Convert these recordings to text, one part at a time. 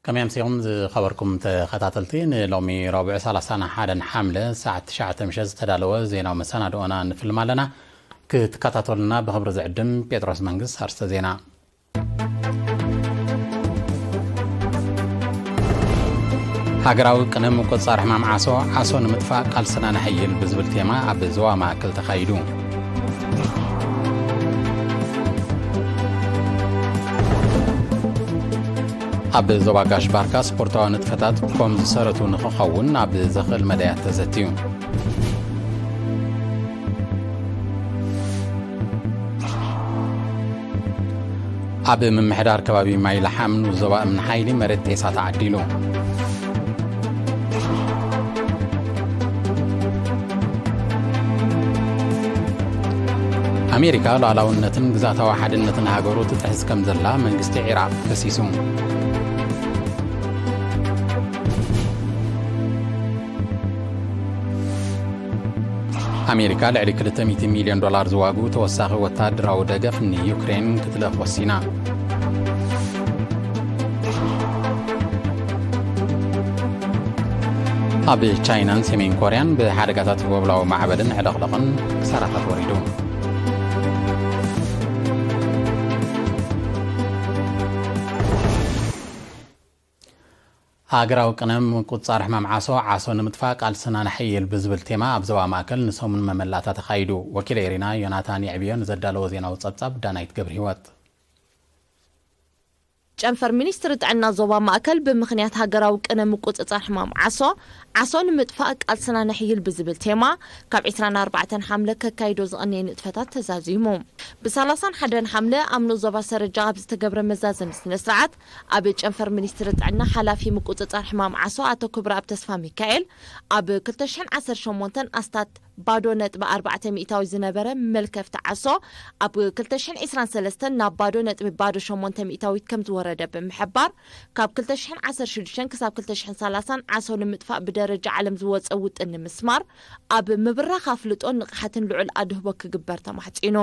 ከመይ ኣምሲኹም ዝኸበርኩም ተኸታተልቲ፣ ንሎሚ ረቡዕ ሰላሳን ሓደን ሓምለ ሰዓት ትሽዓተ ምሸት ዝተዳለወ ዜናዊ መሰናድኦና ንፍልም ኣለና። ክትከታተሉና ብኽብሪ ዝዕድም ጴጥሮስ መንግስት። ኣርስተ ዜና። ሃገራዊ ቅነ ምቁጽጻር ሕማም ዓሶ፣ ዓሶ ንምጥፋእ ቃልስና ነሐይል ብዝብል ቴማ ኣብ ዞባ ማእከል ተኻይዱ። ኣብ ዞባ ጋሽ ባርካ ስፖርታዊ ንጥፈታት ኮም ዝሰረቱ ንኽኸውን ኣብ ዘኽእል መዳያት ተዘትዩ። ኣብ ምምሕዳር ከባቢ ማይ ለሓም ንኡስ ዞባ እምኒ ሓይሊ መሬት ጤሳ ተዓዲሉ። ኣሜሪካ ሉዓላውነትን ግዛታዊ ሓድነትን ሃገሩ ትጥሕስ ከም ዘላ መንግስቲ ዒራቕ ከሲሱ። ኣሜሪካ ልዕሊ ክልተ ሚእቲ ሚልዮን ዶላር ዝዋግኡ ተወሳኺ ወታደራዊ ደገፍ ንዩክሬን ክትልእኽ ወሲና። ኣብ ቻይናን ሰሜን ኮርያን ብሓደጋታት ጎብላዊ ማዕበልን ዕልቕልቕን ክሳራታት ወሪዱ። ሃገራዊ ቅነ ምቁጽጻር ሕማም ዓሶ፣ ዓሶ ንምጥፋእ ቃልስና ነሐይል ብዝብል ቴማ ኣብ ዞባ ማእከል ንሰሙን መመላእታ ተኻይዱ። ወኪል ኤሪና ዮናታን የዕብዮ ንዘዳለዎ ዜናዊ ጸብጻብ ዳናይት ገብረ ህይወት። ጨንፈር ሚኒስትሪ ጥዕና ዞባ ማእከል ብምኽንያት ሃገራዊ ቅነ ምቁጽጻር ሕማም ዓሶ፣ ዓሶ ንምጥፋእ ቃልስና ነሕይል ብዝብል ቴማ ካብ ዕስራን ኣርባዕተን ሓምለ ከካይዶ ዝቐነየ ንጥፈታት ተዛዚሙ። ብ ሰላሳን ሓደን ሓምለ ኣብ ንኡስ ዞባ ሰረጃ ኣብ ዝተገብረ መዛዘሚ ስነ ስርዓት፣ ኣብ ጨንፈር ሚኒስትሪ ጥዕና ሓላፊ ምቁጽጻር ሕማም ዓሶ ኣቶ ክብረኣብ ተስፋ ሚካኤል፣ ኣብ ክልተ ሽሕን ዓሰርተ ሸሞንተን ኣስታት ባዶ ነጥቢ ኣርባዕተ ሚእታዊ ዝነበረ መልከፍቲ ዓሶ፣ ኣብ ክልተ ሽሕን ዕስራን ሰለስተን ናብ ባዶ ነጥቢ ባዶ ሸሞንተ ሚእታዊት ከም ዝወረደ ብምሕባር፣ ካብ ክልተ ሽሕን ዓሰርተ ሽዱሽተን ክሳብ ክልተ ሽሕን ሰላሳን ዓሶ ንምጥፋእ ብደረጃ ዓለም ዝወጸ ውጥን ንምስማር፣ ኣብ ምብራኽ ኣፍልጦን ንቕሓትን ልዑል ኣድህቦ ክግበር ተማሕጺኑ።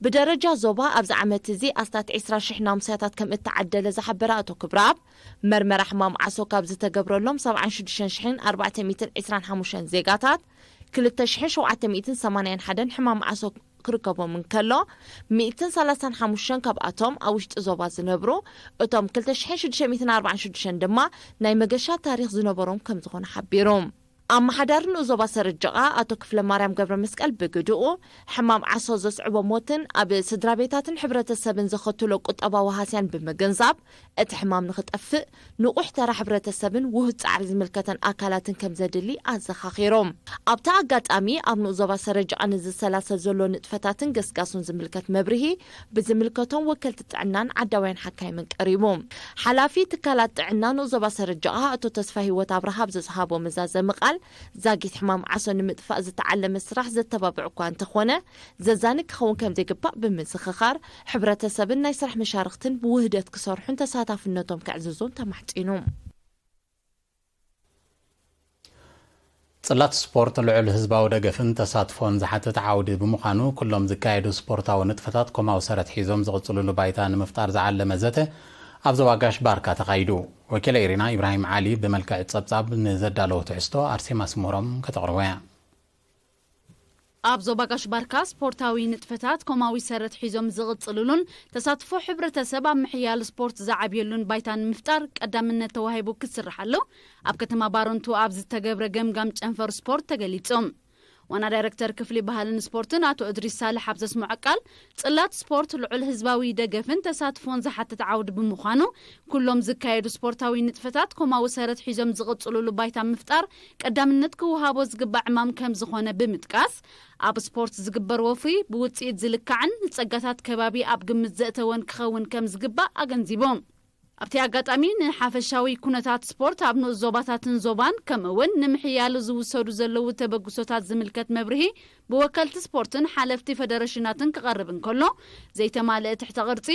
ብደረጃ ዞባ ኣብዚ ዓመት እዚ ኣስታት ዕስራ ሽሕ ናሙሳታት ከም እተዓደለ ዝሓበረ ኣቶ ክብረኣብ፣ መርመራ ሕማም ዓሶ ካብ ዝተገብረሎም ሰብዓን ሽዱሽተን ሽሕን ኣርባዕተ ሚእትን ዕስራን ሓሙሽተን ዜጋታት፣ ክልተ ሽሕን ሸውዓተ ሚእትን ሰማንያን ሓደን ሕማም ዓሶ ክርከቦም እንከሎ፣ ሚእትን ሰላሳን ሓሙሽተን ካብኣቶም ኣብ ውሽጢ ዞባ ዝነብሩ፣ እቶም ክልተ ሽሕን ሽዱሽተ ሚእትን ኣርባዓን ሽዱሽተን ድማ ናይ መገሻ ታሪኽ ዝነበሮም ከም ዝኾነ ሓቢሩ። ኣመሓዳሪ ንኡስ ዞባ ሰረጀቓ ኣቶ ክፍለ ማርያም ገብረ መስቀል ብግድኡ፣ ሕማም ዓሶ ዘስዕቦ ሞትን ኣብ ስድራ ቤታትን ሕብረተሰብን ዘኸትሎ ቁጠባዊ ሃስያን ብምግንዛብ፣ እቲ ሕማም ንኽጠፍእ ንቑሕ ተራ ሕብረተሰብን ውሁድ ጻዕሪ ዝምልከተን ኣካላትን ከም ዘድሊ ኣዘኻኺሮም። ኣብቲ ኣጋጣሚ፣ ኣብ ንኡስ ዞባ ሰረጀቓ ንዝሰላሰል ዘሎ ንጥፈታትን ገስጋሱን ዝምልከት መብርሂ ብዝምልከቶም ወከልቲ ጥዕናን ዓዳውያን ሓካይምን ቀሪቡ። ሓላፊ ትካላት ጥዕና ንኡስ ዞባ ሰረጀቓ ኣቶ ተስፋ ህይወት ኣብርሃ ኣብ ዝሃቦ መዛዘሚ ቃል፣ ዛጊት ሕማም ዓሶ ንምጥፋእ ዝተዓለመ ስራሕ ዘተባብዕ እኳ እንተኾነ፣ ዘዛኒ ክኸውን ከም ዘይግባእ ብምዝኽኻር፣ ሕብረተሰብን ናይ ስራሕ መሻርኽትን ብውህደት ክሰርሑን ተሳታፍነቶም ከዕዝዙን ተማሕጺኑ። ጽላት ስፖርት ልዑል ህዝባዊ ደገፍን ተሳትፎን ዝሓትት ዓውዲ ብምዃኑ፣ ኩሎም ዝካየዱ ስፖርታዊ ንጥፈታት ኮማዊ ሰረት ሒዞም ዝቕጽልሉ ባይታ ንምፍጣር ዝዓለመ ዘተ ኣብ ዞባ ጋሽ ባርካ ተኻይዱ። ወኪለ ኢሪና ኢብራሂም ዓሊ ብመልክዕ ጸብጻብ ንዘዳለዎ ትሕዝቶ ኣርሴማ ስምሮም ከተቕርቦ እያ። ኣብ ዞባ ጋሽ ባርካ ስፖርታዊ ንጥፈታት ኮማዊ ሰረት ሒዞም ዝቕጽልሉን ተሳትፎ ሕብረተሰብ ኣብ ምሕያል ስፖርት ዝዓብየሉን ባይታ ንምፍጣር ቀዳምነት ተዋሂቡ ክስርሓሉ ኣብ ከተማ ባረንቱ ኣብ ዝተገብረ ገምጋም ጨንፈር ስፖርት ተገሊጹ። ዋና ዳይረክተር ክፍሊ ባህልን ስፖርትን ኣቶ እድሪስ ሳልሕ ኣብ ዘስምዖ ቃል፣ ጽላት ስፖርት ልዑል ህዝባዊ ደገፍን ተሳትፎን ዝሓትት ዓውዲ ብምዃኑ፣ ኩሎም ዝካየዱ ስፖርታዊ ንጥፈታት ኮማዊ ሰረት ሒዞም ዝቕጽሉሉ ባይታ ምፍጣር ቀዳምነት ክወሃቦ ዝግባእ ዕማም ከም ዝኾነ ብምጥቃስ፣ ኣብ ስፖርት ዝግበር ወፍሪ ብውጽኢት ዝልካዕን ንጸጋታት ከባቢ ኣብ ግምት ዘእተወን ክኸውን ከም ዝግባእ ኣገንዚቡ። ኣብቲ ኣጋጣሚ፣ ንሓፈሻዊ ኩነታት ስፖርት ኣብ ንኡስ ዞባታትን ዞባን፣ ከምኡ እውን ንምሕያሉ ዝውሰዱ ዘለዉ ተበግሶታት ዝምልከት መብርሂ ብወከልቲ ስፖርትን ሓለፍቲ ፈደረሽናትን ክቐርብ እንከሎ፣ ዘይተማልአ ትሕተ ቅርጺ፣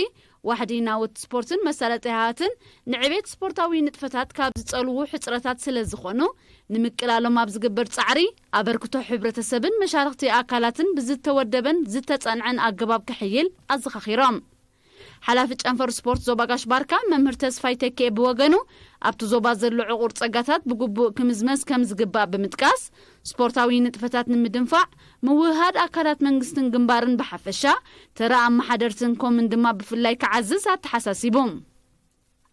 ዋሕዲ ናውቲ ስፖርትን መሳለጥያታትን ንዕቤት ስፖርታዊ ንጥፈታት ካብ ዝጸልዉ ሕጽረታት ስለ ዝኾኑ፣ ንምቅላሎም ኣብ ዝግበር ጻዕሪ፣ ኣበርክቶ ሕብረተሰብን መሻርኽቲ ኣካላትን ብዝተወደበን ዝተጸንዐን ኣገባብ ክሕይል ኣዘኻኺሮም። ሓላፊ ጨንፈር ስፖርት ዞባ ጋሽ ባርካ መምህር ተስፋይ ተኪኤ ብወገኑ፣ ኣብቲ ዞባ ዘሎ ዕቑር ጸጋታት ብግቡእ ክምዝመዝ ከም ዝግባእ ብምጥቃስ፣ ስፖርታዊ ንጥፈታት ንምድንፋዕ፣ ምውህሃድ ኣካላት መንግስትን ግንባርን ብሓፈሻ፣ ተራ ኣመሓደርትን ኮምን ድማ ብፍላይ ክዓዝዝ ኣተሓሳሲቡ።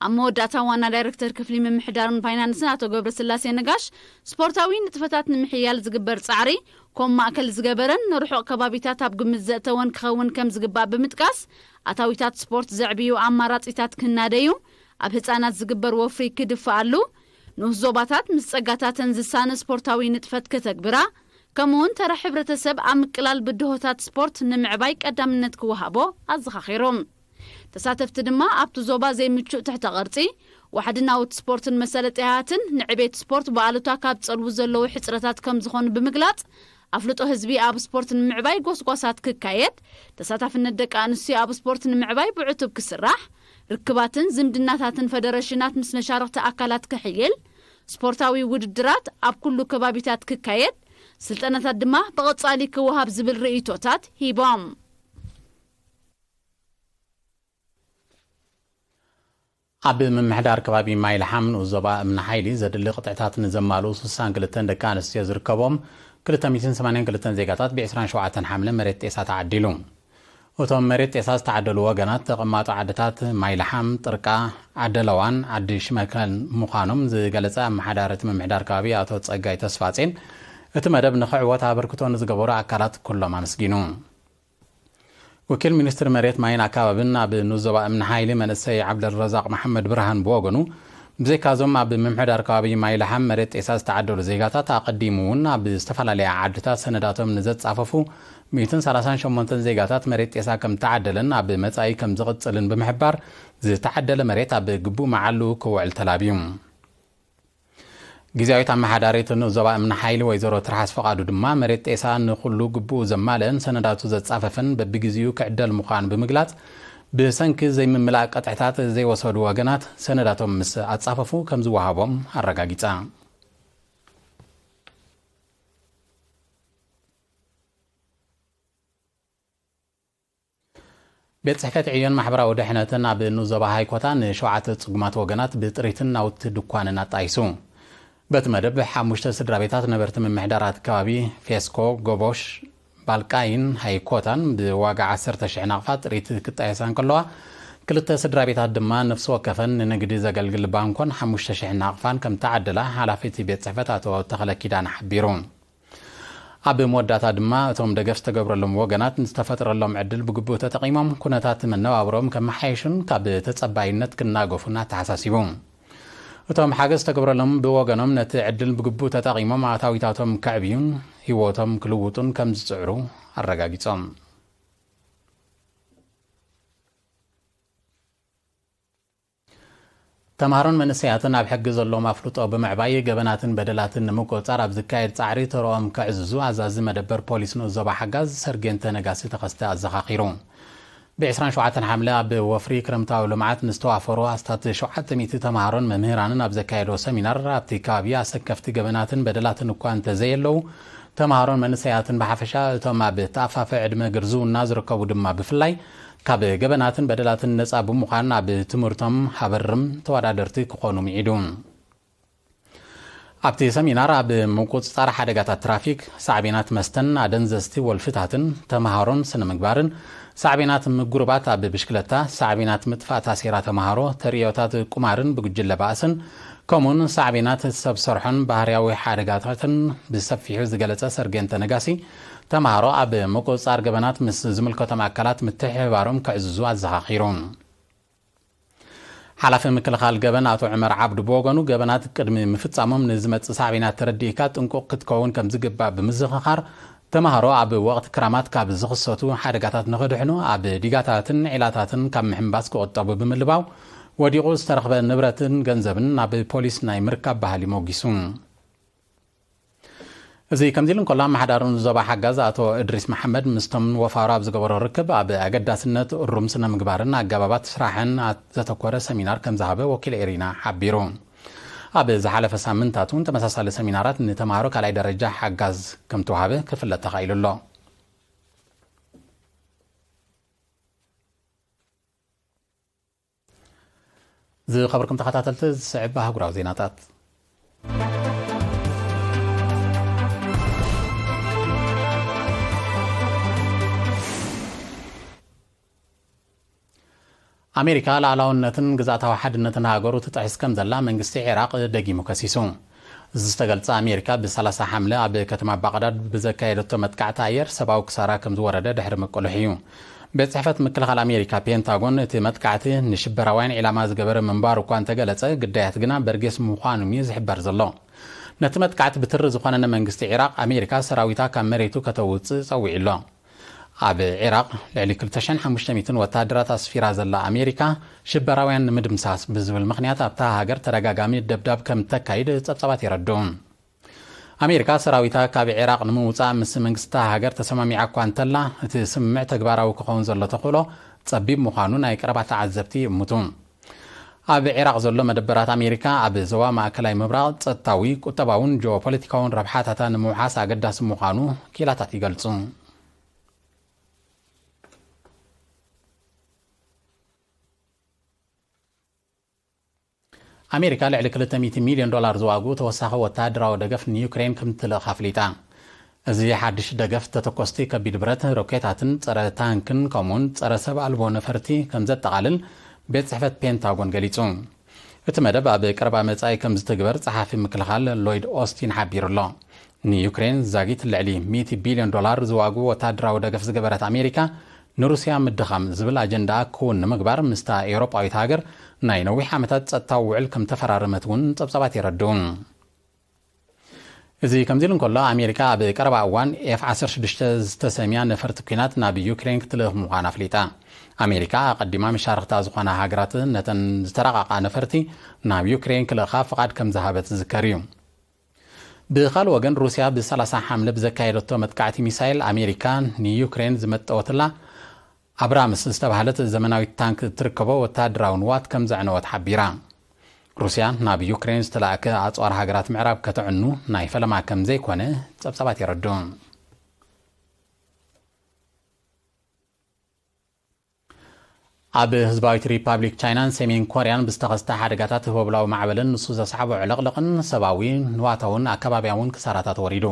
ኣብ መወዳእታ ዋና ዳይረክተር ክፍሊ ምምሕዳርን ፋይናንስን ኣቶ ገብረስላሴ ነጋሽ፣ ስፖርታዊ ንጥፈታት ንምሕያል ዝግበር ጻዕሪ ኮም ማእከል ዝገበረን ንርሑቕ ከባቢታት ኣብ ግምት ዘእተወን ክኸውን ከም ዝግባእ ብምጥቃስ፣ ኣታዊታት ስፖርት ዘዕብዩ ኣማራጺታት ክናደዩ፣ ኣብ ህጻናት ዝግበር ወፍሪ ክድፍኣሉ፣ ንኡስ ዞባታት ምስ ጸጋታተን ዝሳነ ስፖርታዊ ንጥፈት ከተግብራ፣ ከምኡውን ተራ ሕብረተሰብ ኣብ ምቅላል ብድሆታት ስፖርት ንምዕባይ ቀዳምነት ክወሃቦ ኣዘኻኺሮም። ተሳተፍቲ ድማ ኣብቲ ዞባ ዘይምቹእ ትሕተ ቅርጺ፣ ዋሕዲ ናውቲ ስፖርትን መሰለጥያታትን ንዕቤት ስፖርት ብኣሉታ ካብ ጸልዉ ዘለዉ ሕጽረታት ከም ዝኾኑ ብምግላጽ፣ ኣፍልጦ ህዝቢ ኣብ ስፖርት ንምዕባይ ጎስጓሳት ክካየድ፣ ተሳታፍነት ደቂ ኣንስትዮ ኣብ ስፖርት ንምዕባይ ብዕቱብ ክስራሕ፣ ርክባትን ዝምድናታትን ፈደረሽናት ምስ መሻርኽቲ ኣካላት ክሕይል፣ ስፖርታዊ ውድድራት ኣብ ኩሉ ከባቢታት ክካየድ፣ ስልጠናታት ድማ ብቐጻሊ ክወሃብ ዝብል ርእይቶታት ሂቦም። ኣብ ምምሕዳር ከባቢ ማይልሓም ንኡስ ዞባ እምኒ ሓይሊ ዘድሊ ቅጥዕታት ንዘማልኡ ስሳን ክልተን ደቂ ኣንስትዮ ዝርከቦም ክልተ ሚእትን ሰማንያን ክልተን ዜጋታት ብ ዕስራን ሸውዓተን ሓምለ መሬት ጤሳ ተዓዲሉ። እቶም መሬት ጤሳ ዝተዓደሉ ወገናት ተቐማጦ ዓድታት ማይልሓም፣ ጥርቃ፣ ዓደለዋን ዓዲ ሽመከን ምዃኖም ዝገለጸ ኣመሓዳሪ እቲ ምምሕዳር ከባቢ ኣቶ ጸጋይ ተስፋጼን፣ እቲ መደብ ንኽዕወት ኣበርክቶ ንዝገበሩ ኣካላት ኩሎም ኣመስጊኑ። ወኪል ሚኒስትሪ መሬት ማይን ኣካባብን ኣብ ንኡስ ዞባ እምኒ ሓይሊ መንእሰይ ዓብደልረዛቕ መሓመድ ብርሃን ብወገኑ፣ ብዘይካዞም ኣብ ምምሕዳር ከባቢ ማይልሓም መሬት ጤሳ ዝተዓደሉ ዜጋታት፣ ኣቐዲሙ እውን ኣብ ዝተፈላለያ ዓድታት ሰነዳቶም ንዘጻፈፉ ሚእትን ሰላሳን ሸሞንተን ዜጋታት መሬት ጤሳ ከም ተዓደለን ኣብ መጻኢ ከም ዝቕጽልን ብምሕባር፣ ዝተዓደለ መሬት ኣብ ግቡእ መዓሉ ክውዕል ተላብዩ። ግዝያዊት ኣመሓዳሪት ንኡስ ዞባ እምኒ ሓይሊ ወይዘሮ ትርሓስ ፍቓዱ ድማ፣ መሬት ጤሳ ንኹሉ ግቡኡ ዘማልአን ሰነዳቱ ዘጻፈፈን በብግዜኡ ክዕደል ምዃኑ ብምግላጽ፣ ብሰንኪ ዘይምምላእ ቀጥዕታት ዘይወሰዱ ወገናት ሰነዳቶም ምስ ኣጻፈፉ ከም ዝወሃቦም ኣረጋጊጻ። ቤት ጽሕፈት ዕዮን ማሕበራዊ ድሕነትን ኣብ ንኡስ ዞባ ሃይኮታ ንሸውዓተ ጽጉማት ወገናት ብጥሪትን ናውቲ ድኳንን ኣጣይሱ። በቲ መደብ፣ ሓሙሽተ ስድራ ቤታት ነበርቲ ምምሕዳራት ከባቢ ፌስኮ፣ ጎቦሽ፣ ባልቃይን ሃይኮታን ብዋጋ ዓሰርተ ሽሕ ናቕፋ ጥሪት ክጣየሳ እንከለዋ፣ ክልተ ስድራ ቤታት ድማ ነፍሲ ወከፈን ንንግዲ ዘገልግል ባንኮን ሓሙሽተ ሽሕ ናቕፋን ከም ተዓደላ ሓላፊ እቲ ቤት ጽሕፈት ኣቶ ተኽለ ኪዳነ ሓቢሩ። ኣብ መወዳእታ ድማ፣ እቶም ደገፍ ዝተገብረሎም ወገናት ንዝተፈጥረሎም ዕድል ብግቡእ ተጠቒሞም ኩነታት መነባብሮኦም ከመሓየሹን ካብ ተጸባይነት ክናገፉን ኣተሓሳሲቡ። እቶም ሓገዝ ዝተገብረሎም ብወገኖም፣ ነቲ ዕድል ብግቡእ ተጠቒሞም ኣታዊታቶም ከዕብዩን ህይወቶም ክልውጡን ከም ዝጽዕሩ ኣረጋጊጾም። ተምሃሮን መንእሰያትን ኣብ ሕጊ ዘለዎም ኣፍልጦ ብምዕባይ፣ ገበናትን በደላትን ንምቁጽጻር ኣብ ዝካየድ ጻዕሪ ተርኦም ከዕዝዙ ኣዛዚ መደበር ፖሊስ ንኡስ ዞባ ሓጋዝ ሰርጌንተ ነጋሲ ተኸስተ ኣዘኻኺሩ። ብ ዕስራን ሸውዓተን ሓምለ ኣብ ወፍሪ ክረምታዊ ልምዓት ንዝተዋፈሩ ኣስታት ሸውዓተ ሚእቲ ተምሃሮን መምህራንን ኣብ ዘካየዶ ሰሚናር፣ ኣብቲ ከባቢ ኣሰከፍቲ ገበናትን በደላትን እኳ እንተዘየለዉ፣ ተምሃሮን መንእሰያትን ብሓፈሻ፣ እቶም ኣብ ተኣፋፈ ዕድመ ግርዝውና ዝርከቡ ድማ ብፍላይ፣ ካብ ገበናትን በደላትን ነጻ ብምዃን ኣብ ትምህርቶም ሃበርም ተወዳደርቲ ክኾኑ ምዒዱ። ኣብቲ ሰሚናር ኣብ ምቁጽጻር ሓደጋታት ትራፊክ፣ ሳዕቤናት መስተን ኣደንዘዝቲ ወልፍታትን፣ ተምሃሮን ስነ ምግባርን፣ ሳዕቤናት ምጉርባት ኣብ ብሽክለታ፣ ሳዕቤናት ምጥፋእ ታሴራ ተምሃሮ፣ ተርእዮታት ቁማርን ብጉጅለ ባእስን፣ ከምኡውን ሳዕቤናት ሰብ ሰርሖን ባህርያዊ ሓደጋታትን ብሰፊሑ ዝገለጸ ሰርጌንተ ነጋሲ፣ ተምሃሮ ኣብ ምቁጽጻር ገበናት ምስ ዝምልከቶም ኣካላት ምትሕብባሮም ከዕዝዙ ኣዘኻኺሩ። ሓላፊ ምክልኻል ገበን ኣቶ ዑመር ዓብዱ ብወገኑ፣ ገበናት ቅድሚ ምፍጻሞም ንዝመጽእ ሳዕቤናት ተረዲእካ ጥንቁቕ ክትከውን ከም ዝግባእ ብምዝኽኻር፣ ተምሃሮ ኣብ ወቕቲ ክራማት ካብ ዝኽሰቱ ሓደጋታት ንኽድሕኑ፣ ኣብ ዲጋታትን ዒላታትን ካብ ምሕንባስ ክቑጠቡ ብምልባው፣ ወዲቑ ዝተረኽበ ንብረትን ገንዘብን ናብ ፖሊስ ናይ ምርካብ ባህሊ ሞጊሱ። እዚ ከምዚ ኢሉ እንከሎ፣ ኣመሓዳሪ ዞባ ሓጋዝ ኣቶ እድሪስ መሓመድ ምስቶም ወፋሮ ኣብ ዝገበሮ ርክብ፣ ኣብ ኣገዳስነት እሩም ስነ ምግባርን ኣገባባት ስራሕን ኣት-፣ ዘተኮረ ሰሚናር ከም ዝሃበ ወኪል ኤሪና ሓቢሩ። ኣብ ዝሓለፈ ሳምንታት እውን ተመሳሳሊ ሰሚናራት ንተምሃሮ ካልኣይ ደረጃ ሓጋዝ ከም ተዋህበ ክፍለጥ ተኻኢሉ ኣሎ። ዝኸበርኩም ተኸታተልቲ፣ ዝስዕብ ኣህጉራዊ ዜናታት። ኣሜሪካ ሉዓላውነትን ግዝኣታዊ ሓድነትን ሃገሩ ትጥሕስ ከም ዘላ መንግስቲ ዒራቕ ደጊሙ ከሲሱ። እዚ ዝተገልጸ፣ ኣሜሪካ ብ ሰላሳ ሓምለ ኣብ ከተማ ባቕዳድ ብዘካየደቶ መጥቃዕቲ ኣየር ሰብኣዊ ክሳራ ከም ዝወረደ ድሕሪ ምቅልሑ እዩ። ቤት ጽሕፈት ምክልኻል ኣሜሪካ ፔንታጎን፣ እቲ መጥቃዕቲ ንሽበራውያን ዒላማ ዝገበረ ምንባሩ እኳ እንተገለጸ፣ ግዳያት ግና በርጌስ ምዃኑ እዩ ዝሕበር ዘሎ። ነቲ መጥቃዕቲ ብትሪ ዝኾነነ መንግስቲ ዒራቕ፣ ኣሜሪካ ሰራዊታ ካብ መሬቱ ከተውጽእ ጸዊዑ ኣሎ። ኣብ ዒራቕ ልዕሊ ክልተ ሽሕን ሓሙሽተ ሚእትን ወተሃደራት ኣስፊራ ዘላ ኣሜሪካ፣ ሽበራውያን ንምድምሳስ ብዝብል ምኽንያት ኣብታ ሃገር ተደጋጋሚ ደብዳብ ከም እተካይድ ጸብጻባት የረድኡ። ኣሜሪካ ሰራዊታ ካብ ዒራቕ ንምውጻእ ምስ መንግስቲ እታ ሃገር ተሰማሚዓ እኳ እንተላ፣ እቲ ስምምዕ ተግባራዊ ክኸውን ዘሎ ተኽእሎ ጸቢብ ምዃኑ ናይ ቀረባ ተዓዘብቲ ይእምቱ። ኣብ ዒራቕ ዘሎ መደበራት ኣሜሪካ ኣብ ዞባ ማእከላይ ምብራቕ ጸጥታዊ፣ ቁጠባውን ጂኦፖለቲካውን ረብሓታታ ንምውሓስ ኣገዳሲ ምዃኑ ክኢላታት ይገልጹ። ኣሜሪካ ልዕሊ ክልተ ሚእቲ ሚልዮን ዶላር ዝዋግኡ ተወሳኺ ወተሃደራዊ ደገፍ ንዩክሬን ከም ትልእኽ ኣፍሊጣ። እዚ ሓድሽ ደገፍ ተተኮስቲ ከቢድ ብረት፣ ሮኬታትን ጸረ ታንክን ከምኡውን ጸረ ሰብ ኣልቦ ነፈርቲ ከም ዘጠቓልል ቤት ጽሕፈት ፔንታጎን ገሊጹ። እቲ መደብ ኣብ ቀረባ መጻኢ ከም ዝትግበር ጸሓፊ ምክልኻል ሎይድ ኦስቲን ሓቢሩ ኣሎ። ንዩክሬን ዛጊት ልዕሊ ሚእቲ ቢልዮን ዶላር ዝዋግኡ ወተሃደራዊ ደገፍ ዝገበረት ኣሜሪካ፣ ንሩስያ ምድኻም ዝብል ኣጀንዳኣ ክውን ንምግባር ምስታ ኤውሮጳዊት ሃገር ናይ ነዊሕ ዓመታት ጸጥታዊ ውዕል ከም ተፈራረመት እውን ጸብጻባት የረድኡ። እዚ ከምዚ ኢሉ እንከሎ፣ ኣሜሪካ ኣብ ቀረባ እዋን ኤፍ ዓሰርተ ሽዱሽተ ዝተሰምያ ነፈርቲ ኲናት ናብ ዩክሬን ክትልእኽ ምዃና ኣፍሊጣ። ኣሜሪካ ኣቐዲማ መሻርኽታ ዝኾና ሃገራት ነተን ዝተራቐቓ ነፈርቲ ናብ ዩክሬን ክልእኻ ፍቓድ ከም ዝሃበት ዝዝከር እዩ። ብኻልእ ወገን፣ ሩስያ ብ ሰላሳ ሓምለ ብዘካየደቶ መጥቃዕቲ ሚሳይል፣ ኣሜሪካ ንዩክሬን ዝመጠወትላ ኣብራምስ ዝተባህለት ዘመናዊት ታንክ እትርከቦ ወተሃደራዊ ንዋት ከም ዘዕነወት ሓቢራ። ሩስያ ናብ ዩክሬን ዝተላእከ ኣጽዋር ሃገራት ምዕራብ ከተዕኑ ናይ ፈለማ ከም ዘይኮነ ጸብጻባት የረድኡ። ኣብ ህዝባዊት ሪፓብሊክ ቻይናን ሰሜን ኮርያን ብዝተኸስተ ሓደጋታት ህቦብላዊ ማዕበልን ንሱ ዘስዓቦ ዕልቕልቕን ሰብኣዊ፣ ንዋታውን ኣከባብያውን ክሳራታት ወሪዱ።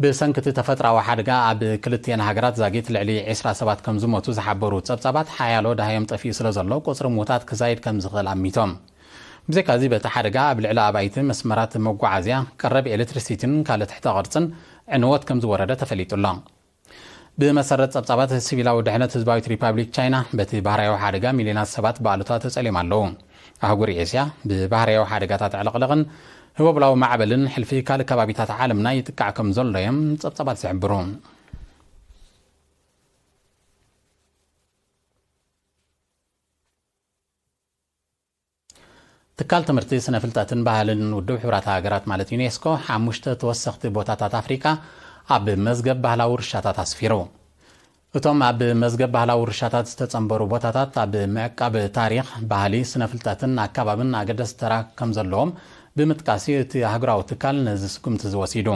ብሰንኪ እቲ ተፈጥሮኣዊ ሓደጋ ኣብ ክልቲኤን ሃገራት ዛጊት ልዕሊ ዕስራ ሰባት ከም ዝሞቱ ዝሓበሩ ጸብጻባት፣ ሓያሎ ደሃዮም ጠፊኡ ስለ ዘሎ ቁጽሪ ምዉታት ክዛይድ ከም ዝኽእል ኣሚቶም። ብዘይካዚ በቲ ሓደጋ ኣብ ልዕሊ ኣባይቲ፣ መስመራት መጓዓዝያ፣ ቀረብ ኤሌክትሪሲቲን ካልእ ትሕተ ቅርጽን ዕንወት ከም ዝወረደ ተፈሊጡ ኣሎ። ብመሰረት ጸብጻባት ሲቪላዊ ድሕነት ህዝባዊት ሪፓብሊክ ቻይና፣ በቲ ባህርያዊ ሓደጋ ሚልዮናት ሰባት ብኣሉታ ተጸልዮም ኣለዉ። ኣህጉር ኤስያ ብባህርያዊ ሓደጋታት ዕልቕልቕን ህቦብላዊ ማዕበልን ሕልፊ ካልእ ከባቢታት ዓለምና ይጥቃዕ ከም ዘሎ እዮም ጸብጻባት ዝሕብሩ። ትካል ትምህርቲ፣ ስነ ፍልጠትን ባህልን ውድብ ሕቡራት ሃገራት ማለት ዩኔስኮ፣ ሓሙሽተ ተወሰኽቲ ቦታታት ኣፍሪቃ ኣብ መዝገብ ባህላዊ ውርሻታት ኣስፊሩ። እቶም ኣብ መዝገብ ባህላዊ ውርሻታት ዝተጸንበሩ ቦታታት፣ ኣብ ምዕቃብ ታሪኽ፣ ባህሊ፣ ስነ ፍልጠትን ኣከባብን ኣገደስቲ ተራ ከም ዘለዎም ብምጥቃስ እዩ እቲ ኣህጉራዊ ትካል ነዚ ስጉምቲ እዚ ወሲዱ።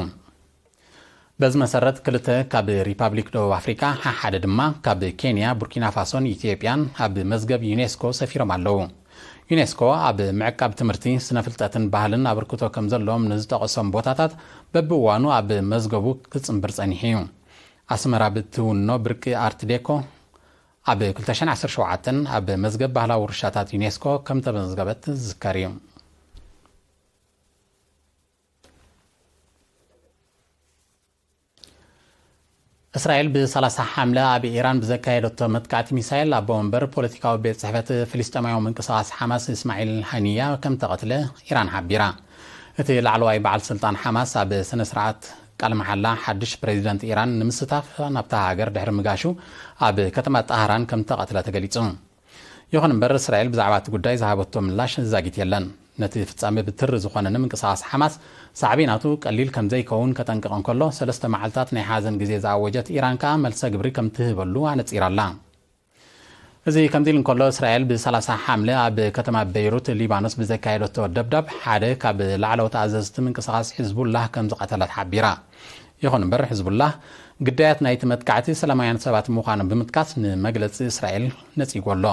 በዚ መሰረት፣ ክልተ ካብ ሪፓብሊክ ደቡብ ኣፍሪቃ፣ ሓደ ድማ ካብ ኬንያ፣ ቡርኪና ፋሶን ኢትዮጵያን ኣብ መዝገብ ዩኔስኮ ሰፊሮም ኣለዉ። ዩኔስኮ ኣብ ምዕቃብ ትምህርቲ፣ ስነ ፍልጠትን ባህልን ኣበርክቶ ከም ዘለዎም ንዝጠቐሶም ቦታታት በብእዋኑ ኣብ መዝገቡ ክጽንብር ጸኒሑ እዩ። ኣስመራ ብትውኖ ብርቂ ኣርት ዴኮ ኣብ ክልተ ሽሕን ዓሰርተ ሸውዓተን ኣብ መዝገብ ባህላዊ ውርሻታት ዩኔስኮ ከም ተመዝገበት ዝዝከር እዩ። እስራኤል ብ ሰላሳ ሓምለ ኣብ ኢራን ብዘካየደቶ መጥቃዕቲ ሚሳይል፣ ኣቦ መንበር ፖለቲካዊ ቤት ጽሕፈት ፍልስጤማዊ ምንቅስቓስ ሓማስ እስማዒል ሃኒያ ከም ተቐትለ ኢራን ሓቢራ። እቲ ላዕለዋይ በዓል ስልጣን ሓማስ ኣብ ስነ ስርዓት ቃለ መሓላ ሓድሽ ፕሬዚደንት ኢራን ንምስታፍ ናብታ ሃገር ድሕሪ ምጋሹ፣ ኣብ ከተማ ጣህራን ከም ተቐትለ ተገሊጹ። ይኹን እምበር፣ እስራኤል ብዛዕባ እቲ ጉዳይ ዝሃበቶ ምላሽ ዛጊት የለን። ነቲ ፍጻመ ብትሪ ዝኾነ ንምንቅስቓስ ሓማስ ሳዕቤናቱ ቀሊል ከም ዘይከውን ከጠንቅቕ እንከሎ፣ ሰለስተ መዓልታት ናይ ሓዘን ግዜ ዝኣወጀት ኢራን ከኣ መልሰ ግብሪ ከም ትህበሉ ኣነጺራ ኣላ። እዚ ከምዚ ኢሉ እንከሎ፣ እስራኤል ብ ሰላሳ ሓምለ ኣብ ከተማ በይሩት ሊባኖስ ብዘካየደቶ ደብዳብ፣ ሓደ ካብ ላዕለዎት ኣዘዝቲ ምንቅስቓስ ሒዝቡላህ ከም ዝቐተለት ሓቢራ። ይኹን እምበር፣ ሒዝቡላህ ግዳያት ናይቲ መጥቃዕቲ ሰላማውያን ሰባት ምዃኖም ብምጥቃስ፣ ንመግለጺ እስራኤል ነጺጉ ኣሎ።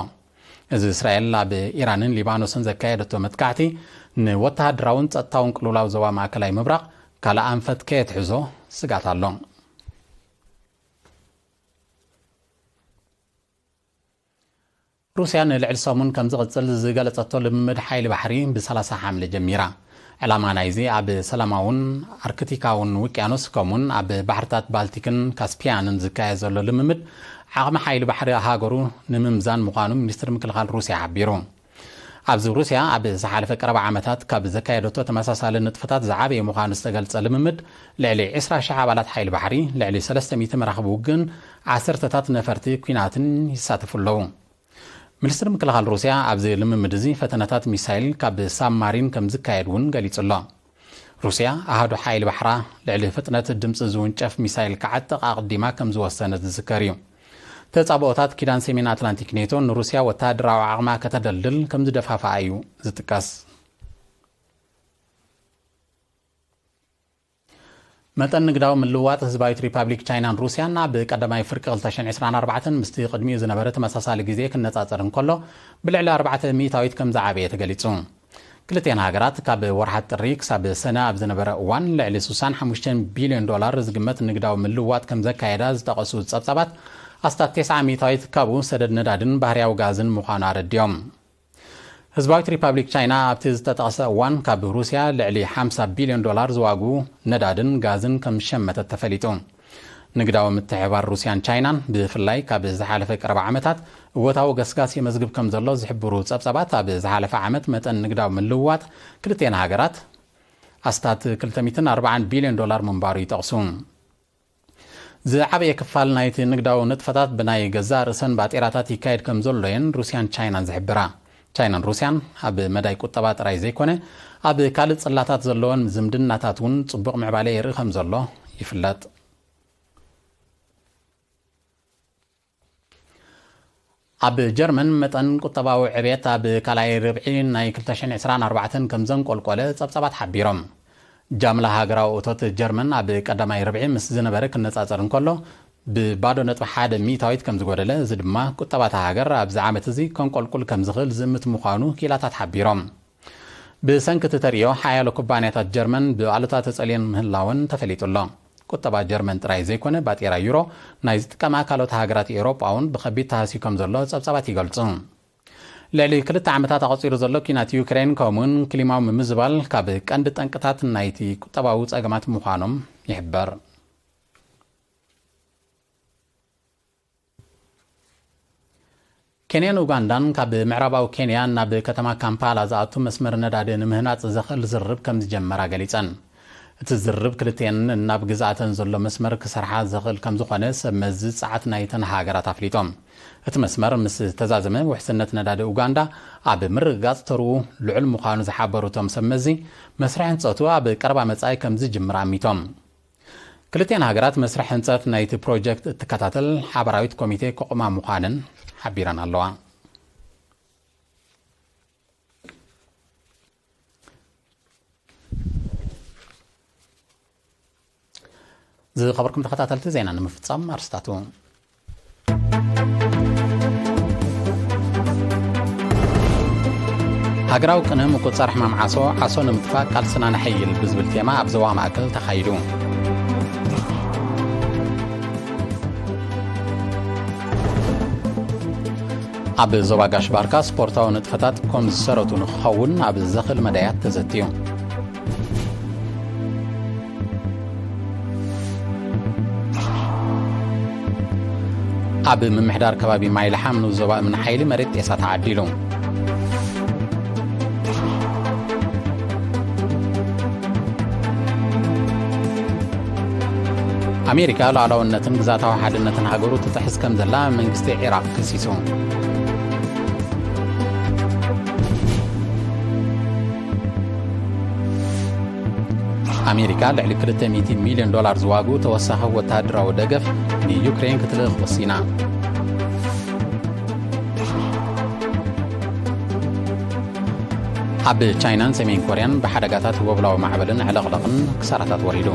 እዚ እስራኤል ኣብ ኢራንን ሊባኖስን ዘካየደቶ መጥቃዕቲ ንወተሃደራውን ጸጥታውን ቅልውላው ዞባ ማእከላይ ምብራቕ ካልእ ኣንፈት ከየትሕዞ ስጋት ኣሎ። ሩስያ ንልዕሊ ሰሙን ከም ዝቕጽል ዝገለጸቶ ልምምድ ሓይሊ ባሕሪ ብ30 ሓምለ ጀሚራ። ዕላማ ናይዚ ኣብ ሰላማውን ኣርክቲካውን ውቅያኖስ ከምኡውን ኣብ ባሕርታት ባልቲክን ካስፒያንን ዝካየድ ዘሎ ልምምድ ዓቕሚ ሓይሊ ባሕሪ ሃገሩ ንምምዛን ምዃኑ ሚኒስትሪ ምክልኻል ሩስያ ሓቢሩ። ኣብዚ ሩስያ ኣብ ዝሓለፈ ቀረባ ዓመታት ካብ ዘካየደቶ ተመሳሳሊ ንጥፈታት ዝዓበየ ምዃኑ ዝተገልጸ ልምምድ ልዕሊ ዕስራ ሽሕ ኣባላት ሓይሊ ባሕሪ፣ ልዕሊ ሰለስተ ሚእቲ መራኽብ ውግእን ዓሰርተታት ነፈርቲ ኲናትን ይሳተፉ ኣለዉ። ሚኒስትሪ ምክልኻል ሩስያ ኣብዚ ልምምድ እዚ ፈተነታት ሚሳይል ካብ ሳብማሪን ከም ዝካየድ እውን ገሊጹ ኣሎ። ሩስያ ኣሃዱ ሓይሊ ባሕራ ልዕሊ ፍጥነት ድምፂ ዝውንጨፍ ሚሳይል ክዓጥቕ ኣቕዲማ ከም ዝወሰነት ዝዝከር እዩ። ተጻብኦታት ኪዳን ሰሜን ኣትላንቲክ ኔቶ ንሩስያ ወተሃደራዊ ዓቕማ ከተደልድል ከም ዝደፋፍኣ እዩ ዝጥቀስ። መጠን ንግዳዊ ምልውዋጥ ህዝባዊት ሪፓብሊክ ቻይናን ሩስያን ኣብ ቀዳማይ ፍርቂ ክልተ ሽሕን ዕስራን ኣርባዕተን ምስቲ ቅድሚኡ ዝነበረ ተመሳሳሊ ግዜ ክነጻጸር እንከሎ፣ ብልዕሊ ኣርባዕተ ሚእታዊት ከም ዝዓበየ ተገሊጹ። ክልቲኤን ሃገራት ካብ ወርሓት ጥሪ ክሳብ ሰነ ኣብ ዝነበረ እዋን ልዕሊ ስሳን ሓሙሽተን ቢልዮን ዶላር ዝግመት ንግዳዊ ምልውዋጥ ከም ዘካየዳ ዝጠቐሱ ጸብጻባት፣ ኣስታት ተስዓ ሚእታዊት ካብኡ ሰደድ ነዳድን ባህርያዊ ጋዝን ምዃኑ ኣረዲኦም። ህዝባዊት ሪፓብሊክ ቻይና ኣብቲ ዝተጠቕሰ እዋን ካብ ሩስያ ልዕሊ ሓምሳ ቢልዮን ዶላር ዝዋግኡ ነዳድን ጋዝን ከም ዝሸመተት ተፈሊጡ። ንግዳዊ ምትሕብባር ሩስያን ቻይናን ብፍላይ ካብ ዝሓለፈ ቀረባ ዓመታት እወታዊ ገስጋስ የመዝግብ ከም ዘሎ ዝሕብሩ ጸብጻባት፣ ኣብ ዝሓለፈ ዓመት መጠን ንግዳዊ ምልውዋጥ ክልቲኤን ሃገራት ኣስታት ክልተ ሚእትን ኣርባዓን ቢልዮን ዶላር ምንባሩ ይጠቕሱ። ዝዓበየ ክፋል ናይቲ ንግዳዊ ንጥፈታት ብናይ ገዛእ ርእሰን ባጤራታት ይካየድ ከም ዘሎ እየን ሩስያን ቻይናን ዝሕብራ። ቻይናን ሩስያን ኣብ መዳይ ቁጠባ ጥራይ ዘይኮነ፣ ኣብ ካልእ ጽላታት ዘለወን ዝምድናታት እውን ጽቡቕ ምዕባለ የርኢ ከም ዘሎ ይፍለጥ። ኣብ ጀርመን መጠን ቁጠባዊ ዕብየት ኣብ ካልኣይ ርብዒ ናይ ክልተ ሽሕን ዕስራን ኣርባዕተን ከም ዘንቆልቆለ ጸብጻባት ሓቢሮም። ጃምላ ሃገራዊ እቶት ጀርመን ኣብ ቀዳማይ ርብዒ ምስ ዝነበረ ክነጻጸር እንከሎ፣ ብባዶ ነጥቢ ሓደ ሚእታዊት ከም ዝጎደለ፣ እዚ ድማ ቁጠባ እታ ሃገር ኣብዚ ዓመት እዚ ከንቆልቁል ከም ዝኽእል ዝእምት ምዃኑ ክኢላታት ሓቢሮም። ብሰንኪ እቲ ተርእዮ፣ ሓያሎ ኩባንያታት ጀርመን ብኣሉታ ተጸልየን ምህላወን ተፈሊጡ ኣሎ። ቁጠባ ጀርመን ጥራይ ዘይኮነ፣ ባጤራ ዩሮ ናይ ዝጥቀማ ካልኦት ሃገራት ኤውሮጳ እውን ብኸቢድ ተሃስዩ ከም ዘሎ ጸብጻባት ይገልጹ። ልዕሊ ክልተ ዓመታት ኣቐጺሩ ዘሎ ኲናት ዩክሬን፣ ከምኡውን ክሊማዊ ምምዝባል ካብ ቀንዲ ጠንቅታት ናይቲ ቁጠባዊ ጸገማት ምዃኖም ይሕበር። ኬንያን ኡጋንዳን ካብ ምዕራባዊ ኬንያ ናብ ከተማ ካምፓላ ዝኣቱ መስመር ነዳዲ ንምህናጽ ዘኽእል ዝርርብ ከም ዝጀመራ ገሊጸን። እቲ ዝርርብ ክልቲኤን ናብ ግዝኣተን ዘሎ መስመር ክሰርሓ ዘኽእል ከም ዝኾነ ሰብ መዚ ጸዓት ናይተን ሃገራት ኣፍሊጦም። እቲ መስመር ምስ ተዛዘመ፣ ውሕስነት ነዳዲ ኡጋንዳ ኣብ ምርግጋጽ ተርኡ ልዑል ምዃኑ ዝሓበሩ እቶም ሰብ መዚ፣ መስርሕ ህንጸቱ ኣብ ቀረባ መጻኢ ከም ዝጅምር ኣሚቶም። ክልቲኤን ሃገራት መስርሕ ህንጸት ናይቲ ፕሮጀክት እትከታተል ሓባራዊት ኮሚቴ ከቑማ ምዃነን ሓቢረን ኣለዋ። ዝኸበርኩም ተኸታተልቲ፣ ዜና ንምፍጻም ኣርስታቱ። ሃገራዊ ቅነ ምቁጽጻር ሕማም ዓሶ፣ ዓሶ ንምጥፋእ ቃልስና ነሐይል ብዝብል ቴማ ኣብ ዞባ ማእከል ተኻይዱ። ኣብ ዞባ ጋሽ ባርካ ስፖርታዊ ንጥፈታት ኮም ዝሰረቱ ንክኸውን ኣብ ዘኽእል መዳያት ተዘትዩ። ኣብ ምምሕዳር ከባቢ ማይልሓም ንዞባ እምኒ ሓይሊ መሬት ጤሳ ተዓዲሉ። ኣሜሪካ ሉዓላውነትን ግዛታዊ ሓድነትን ሃገሩ ትጥሕስ ከም ዘላ መንግስቲ ዒራቕ ከሲሱ። ኣሜሪካ ልዕሊ ክልተ ሚእቲ ሚልዮን ዶላር ዝዋግኡ ተወሳኺ ወተሃደራዊ ደገፍ ንዩክሬን ክትልእኽ ወሲና። ኣብ ቻይናን ሰሜን ኮርያን ብሓደጋታት ጎብላዊ ማዕበልን ዕለቕለቕን ክሳራታት ወሪዱ።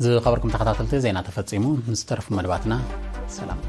ዝኸበርኩም ተኸታተልቲ፣ ዜና ተፈጺሙ። ምስ ተረፉ መደባትና ሰላም።